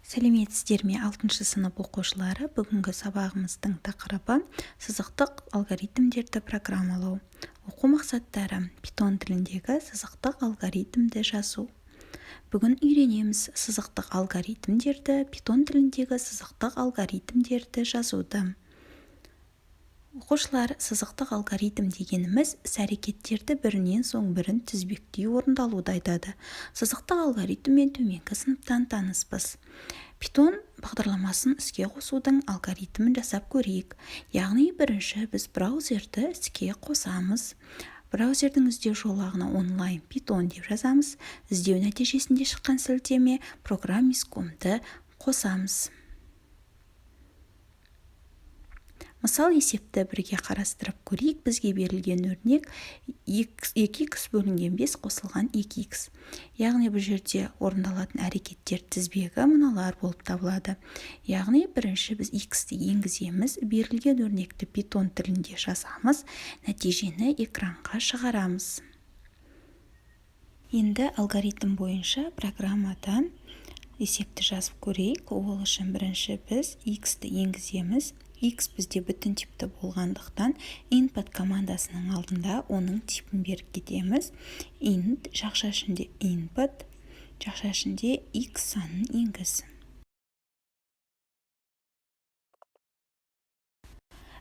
Сәлеметсіздер ме, алтыншы сынып оқушылары! Бүгінгі сабағымыздың тақырыбы: сызықтық алгоритмдерді программалау. Оқу мақсаттары: Питон тіліндегі сызықтық алгоритмді жазу. Бүгін үйренеміз сызықтық алгоритмдерді, Питон тіліндегі сызықтық алгоритмдерді жазуды. Оқушылар, сызықтық алгоритм дегеніміз іс-әрекеттерді бірінен соң бірін тізбектей орындалуды айтады. Сызықтық алгоритммен төменгі сыныптан таныспыз. Питон бағдарламасын іске қосудың алгоритмін жасап көрейік. Яғни бірінші біз браузерді іске қосамыз. Браузердің іздеу жолағына «онлайн питон» деп жазамыз. Іздеу нәтижесінде шыққан сілтеме Programiz.com-ды қосамыз. Мысал есепті бірге қарастырып көрейік. Бізге берілген өрнек: 2х бөлінген 5 қосылған 2х. Яғни бұл жерде орындалатын әрекеттер тізбегі мыналар болып табылады. Яғни бірінші біз х-ті енгіземіз, берілген өрнекті Питон тілінде жазамыз, нәтижені экранға шығарамыз. Енді алгоритм бойынша программада есепті жазып көрейік. Ол үшін бірінші біз х-ті енгіземіз. X бізде бүтін типті болғандықтан, input командасының алдында оның типін беріп кетеміз: int, жақша ішінде input, жақша ішінде x санын енгіз.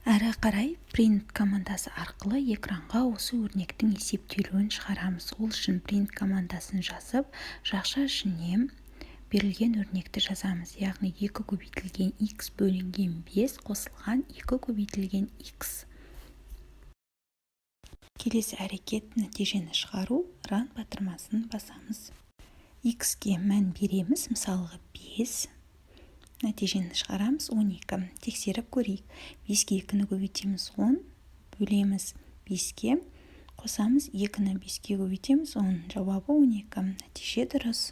Әрі қарай print командасы арқылы экранға осы өрнектің есептелуін шығарамыз. Ол үшін print командасын жазып, жақша ішіне берілген өрнекті жазамыз, яғни 2 көбейтілген x бөлінген 5 қосылған 2 көбейтілген x. Келесі әрекет — нәтижені шығару. Run батырмасын басамыз. X-ке мән береміз, мысалға, 5. Нәтижені шығарамыз: 12. Тексеріп көрейік. 5-ке 2-ні көбейтеміз — 10, бөлеміз 5-ке, қосамыз, 2-ні 5-ке көбейтеміз — 10, жауабы 12. Нәтиже дұрыс.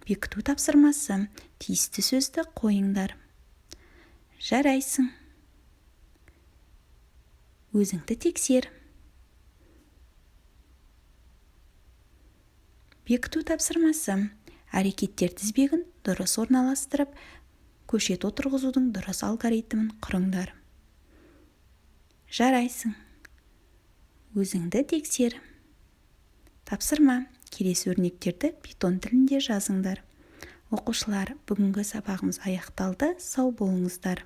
Бекіту тапсырмасы: тиісті сөзді қойыңдар. Жарайсың! Өзіңді тексер. Бекіту тапсырмасы: әрекеттер тізбегін дұрыс орналастырып, көшет отырғызудың дұрыс алгоритмін құрыңдар. Жарайсың! Өзіңді тексер. Тапсырма: келесі өрнектерді Питон тілінде жазыңдар. Оқушылар, бүгінгі сабағымыз аяқталды. Сау болыңыздар!